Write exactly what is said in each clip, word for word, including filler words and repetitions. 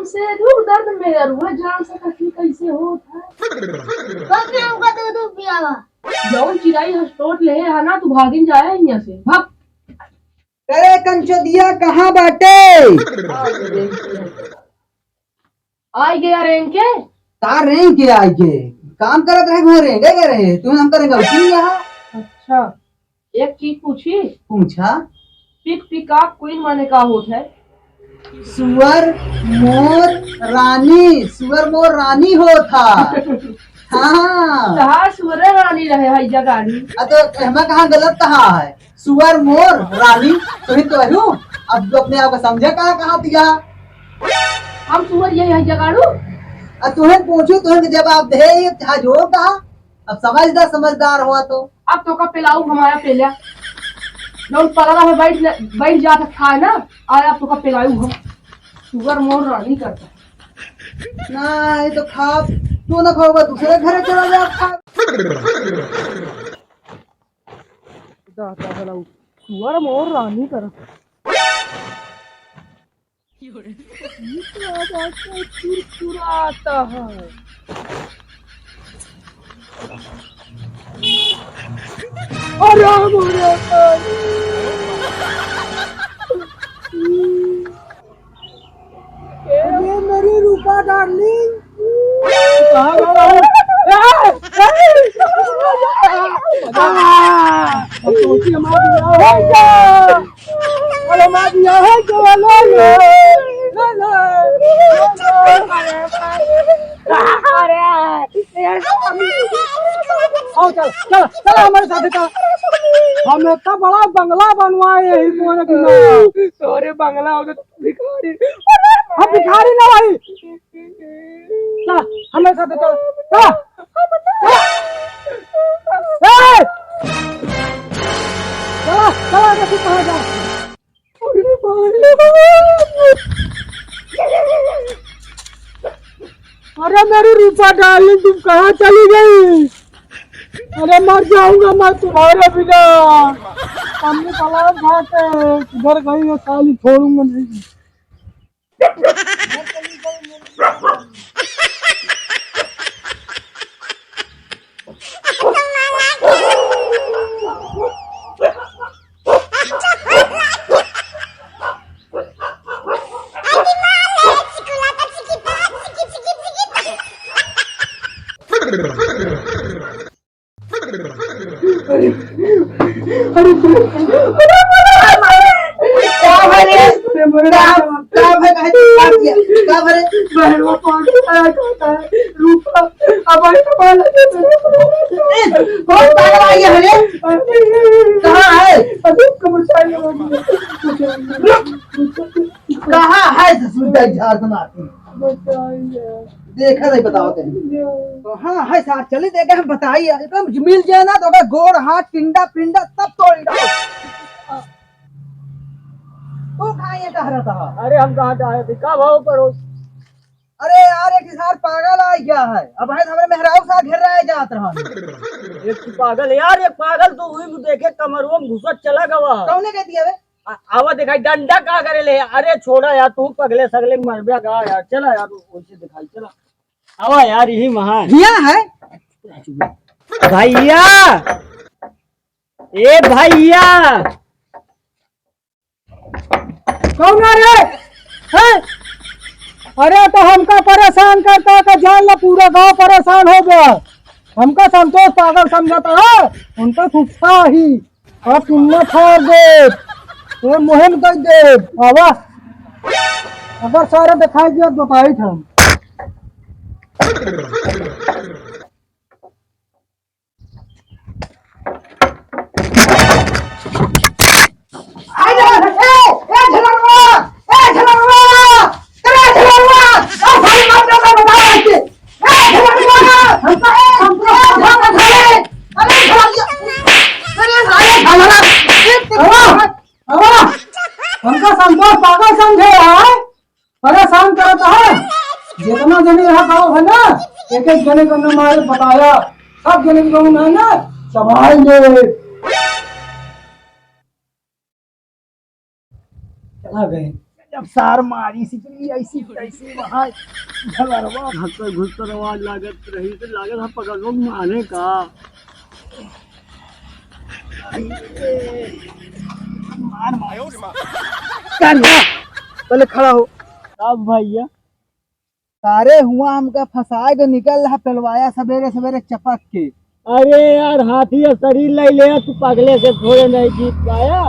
से दुख दर्द में अरुआ जान सकत ही कैसे होत है। बस में हमका दूध पियावा। जौन चिराई हस टोट ले है ना, तू भागिन जाए यहाँ से, भाग। अरे कंचोदिया कहाँ बाटे? आइ गया रेंग के। का रेंग के आइ के? काम करत रहे, वो रेंगे के रहे। तुम हम करेंगे उसी यहाँ। अच्छा, एक चीज पूछी? पूछा। पिक पिकाक क्वीन माने का होत है? सुअर, मोर, रानी। सुअर, मोर, रानी होत है। हाँ। कहाँ सुअर रानी रहे है जगानी? आ तो एहमा कहाँ गलत कहा है? सुअर, मोर, रानी, तुहिन तो अरु, अब तू अपने आप को समझे कहाँ, कहाँ दिया? हम सुअर यही है जगाड़ू? आ तुहिन पूछू, तुहिन के जवाब दे, ये चाहे जो कहा। अब समझदार, समझदार हुआ तो। अब तो का पिलाऊ हमारा पेल्या। जौन पगला में बैठ ले, बैठ जात खाए ना, आय अब तो का पिलाऊ हम। सुअर, मोर, रानी करता। ना, ये तो खा, तू ना खाओगा, दूसरे घरे चला जा, खा। दादा भला उ सुअर मोर रानी करत है। ये क्या बात है, चुरचुराता है। अरे मोरे रानी। अरे मेरी रूपा डार्लिंग। कहाँ गया? ए, ए, आ, अब तो उसी हमारा बियाह हो गया। अरे हमारा बियाह हो गया, लो, लो, लो, लो। अरे, आओ, चल, चल, चल, हमारे साथ चल। हम इतना बड़ा बंगला बनवाए यही तुम्हारे बिना। तोरे बंगला होगा भिखारी। हम भिखारी ना भाई। चला, हमारे साथ चला। चला। चला। ए! चला, चला, देखो कहाँ जा। अरे मेरी रूपा डार्लिंग, तुम कहाँ चली गई? अरे मर जाऊंगा मैं तुम्हारे बिना। मम्मी तलाश खाते हैं, किधर गई है साली, छोड़ूंगा नहीं। अरे, अरे, अरे, अरे, का भरे? का, का भरे? काहे चिल्लात हिया? का भरे? बहनवा पागल है, कहता है, रूपा, अब आई तो मार लगे। ए, कौन पागल आई है रे? कहाँ है? अरे, कमर साइड में। कहाँ है ससुर का झाड़ से मारती? बताइए। देखा नहीं, बताओ तनी। तो हाँ, है सार, चली देखे हम बताई, एकदम मिल जाए ना, तो ओकर गोड़, हाथ, टिंडा, पिंडा, सब तोड़ डालो। तू कहाँ ये कह रहा था? अरे, हम कहाँ कह रहे थे? का भाव पर हो? अरे यार, एक सार पागल आ गया है। अब है हमारे मेहरारू साथ घेर रहा है, जात रहा है। एक ठो पागल है यार, एक पागल तो हुई, देखे कमरुआ में घुसत चला गवा। कौने कह दिया बे? आ-, आवा दिखाई, डंडा का करे ले? अरे छोड़ा यार, तू पगले सगले मरबे का यार, चला यार, वैसे दिखाई, चला। आवा यार, यही महान। हिया है। भैया, ए भैया। कौन है रे? हैं? अरे तो हमका परेशान करता है, तो जान ला पूरा गांव परेशान हो गया। हमका संतोष पागल समझता है, उनका गुस्सा ही। अब तुमने फाड़ दे, तो मुहिम कर दे। आवा, अगर सारे दिखाई दिया, बताई था। अरे, ए, ए, झलरवा! ए, झलरवा! अरे, झलरवा! ए, भाई, मार दे, मैं बता रहा हूँ। ए, झलरवा! हमका, हमका, हमका, अरे, झलरवा! अरे, अरे, झलरवा! ए, झलरवा! हमका संतोष पागल समझे है? परेशान करत है। जितना जने यहाँ गाँव है ना, एक एक जने को न मारे बताया, सब जने को ना, ना, चबाई ले। चला गए। जब सार मारी सिकली ऐसी तैसी वहाँ झलरवा। घसर घुसर आवाज लागत रही, तो लागत है पकड़ लोग माने का। मार, मार। कर ना, पहले खड़ा हो। अब भैया, सारे हुआ हमका फंसाए के निकल रहा पेलवाया सबेरे सबेरे चपक के। अरे यार, हाथी या शरीर लइ ले, तू पगले से थोड़े नहीं जीत पाया।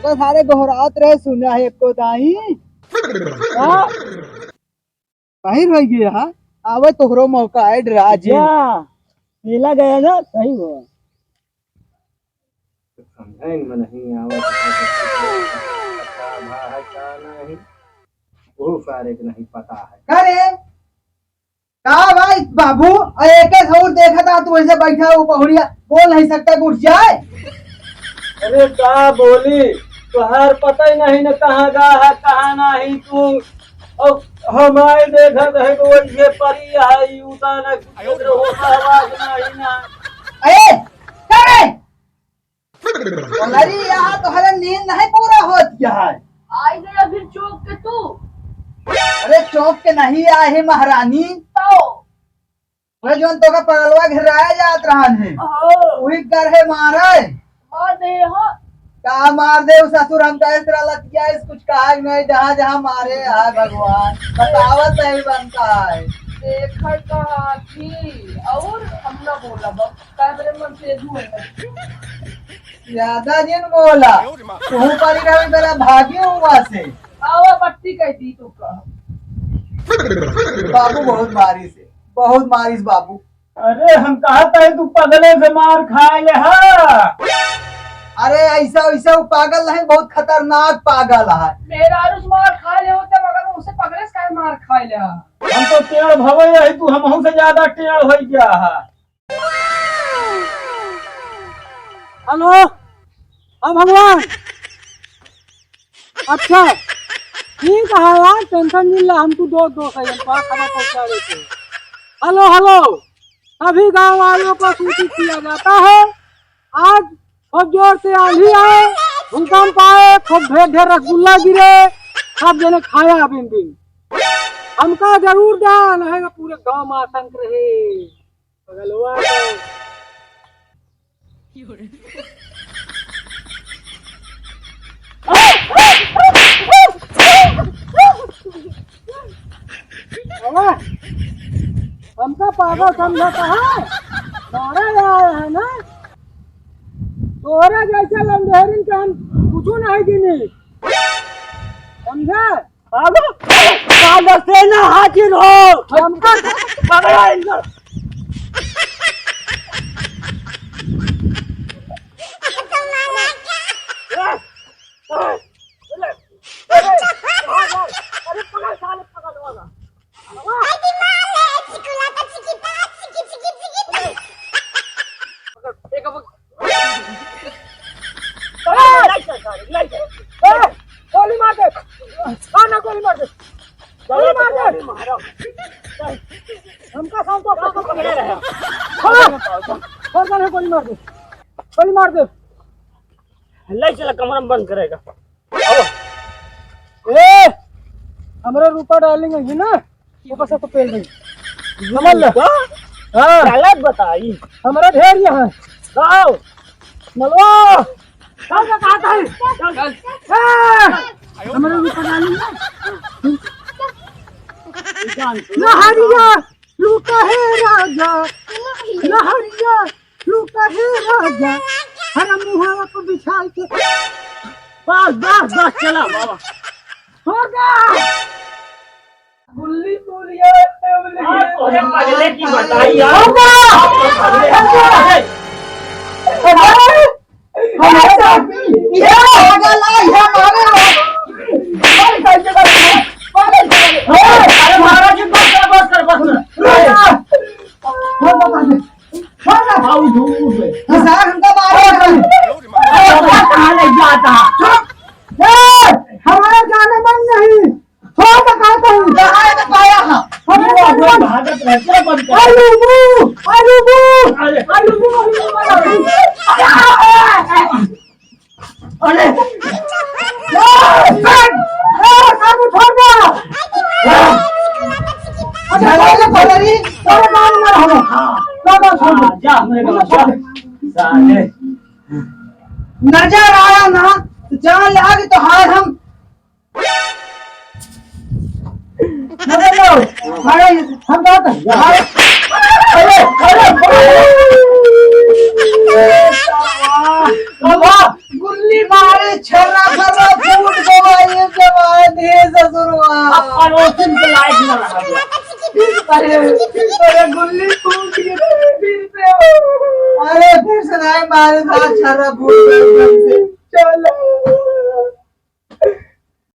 तो सारे गोहरात रहे, सुना है एको दाई। हाँ? बाहिर होइ गया, आवे तोहरो मौका है, डरा जे। जा, मेला गया ना, सही हुआ। समझे में नहीं आवत है, का भा है, का नहीं, वो सारे के नहीं पता है। का रे? का भाई बाबू, अरे एके धौर देखा था तू ऐसे बैठा हो बहुड़िया, बोल नहीं सकता, उठ जाए। अरे का बोली, तोहार पता ही नहीं न कहाँ गा है, कहाँ नहीं तू। अब हमारे देखत है तो वैसे परी है, ई उताना कुछ होता आवाज नहीं ना। अरे, का रे? अरे, यहाँ तोहरे नींद नहीं पूरा होत क्या है? आई गया फिर चौक के तू। अरे, चौक के नहीं आए है महारानी। तो? अरे, जोन तोका पगलवा घेराए जात रहन है। हाँ। वही कर है मारे। मार दे हो। का मार दे, उ ससुर हमका इस तरह लतिया, इस कुछ कहा नहीं, जहाँ जहाँ मारे, हाय भगवान, बतावत नहीं बनता है। देखा कहा थी, और हम ना बोला बस। का मेरे मन से धुएं। ज्यादा जिन बोला। तू परी रही मेरा भागी हुआ से। आवा बत्ती कह दी तू कह। बाबू बहुत मारिस है, बहुत मारिस बाबू। अरे हम कहत है तू पगले से मार खाए ले हा। अरे ऐसा वैसा वो पागल नहीं, बहुत खतरनाक पागल है। मेहरारू से मार खाए ले होते मगर उसे पगले से काहे मार खाए ले हा? हम तो टेढ़ भवे यही तू हमहू से ज्यादा टेढ़ हो गया है। हेलो, हाँ भगवान। अच्छा, ठीक है यार, टेंशन नहीं ला, हम तू दो दो सही हम पास खबर पहुंचा देते हैं। हेलो, हेलो, सभी गांव वालों को सूचित किया जाता है, आज खूब जोर से आंधी आए, भूकंप आए, खूब ढेर ढेर रसगुल्ला गिरे, सब जने खाया बिन बिन। हमका जरूर दा, नहीं तो पूरे गांव में आतंक रहे। पगलवा का। अरे, हमका पागल समझा कहाँ? मारा आया है ना? तोहरा जैसे लंडेहरिन के हम कुछो नहीं गिनी। समझा? अब काल सेना हाजिर हो। हमका पकड़ो इनको। अरे पकड़ साले, पकड़ वाला। पकड़, एक अब ए! नहीं चल, सारे, नहीं चल। ए! गोली मार दे। हाँ ना, गोली मार दे। गोली मार दे। गोली मारो। हमका साथ तो पकड़ पकड़े रहे। हाँ। और कौन है, गोली मार दे। गोली मार दे। नहीं चला, कमरा में बंद करेगा। ए, हमरा रूपा डार्लिंग है ना, ऊपर से तो पेल गई। समझ ले। रूपा? हाँ। गलत बताई। हमरा ढेर यहाँ। आओ। मलवा। चल, चल, कहाँ का है? चल, चल। ए, हमरा रूपा डार्लिंग है। लहरिया लुका है राजा, लहरिया लुका है राजा, हर मुहावा को बिछाल के। बस, बस, बस, चला बाबा। हो गया। गुल्ली गुलिया टेबल हाँ, तोरे पगले की बताई यार। हो गया। पगले की बताई। हमारे साथ ये पागल है, ये मारे। अरे, अरे, महाराज जी, बस कर, बस कर, बस कर। हो गया। हो गया। बाबू, उठ, उठ बे। हाँ, सर, हमका मारो। अरे, कहाँ ले जाता? चुप। ए, हमारा जाने मन नहीं। छोड़ तो कहता हूँ। कहाँ है तो पाया था? हम लोग भागत रहते हैं, बंद कर। अरे, वो, अरे, वो, अरे। अरे, वो, अरे, वो, अरे। अरे। ए, ए, जा, हमरे गाँव जा। साले। नजर आया ना, तो जान लगा कि तोहार हम नजर लो। अरे, हम बात, अरे, अरे, अरे, बाबा, गुल्ली मारे, छर्रा, छर्रा, फूट गवा, ये जवान है ससुरवा। अब पड़ोसिन के लायक न रहा गया। अरे, अरे, गुल्ली फूट गई, फिर से। अरे, फिर से नहीं मारे, साला छर्रा फूट गया एकदम से। चलो।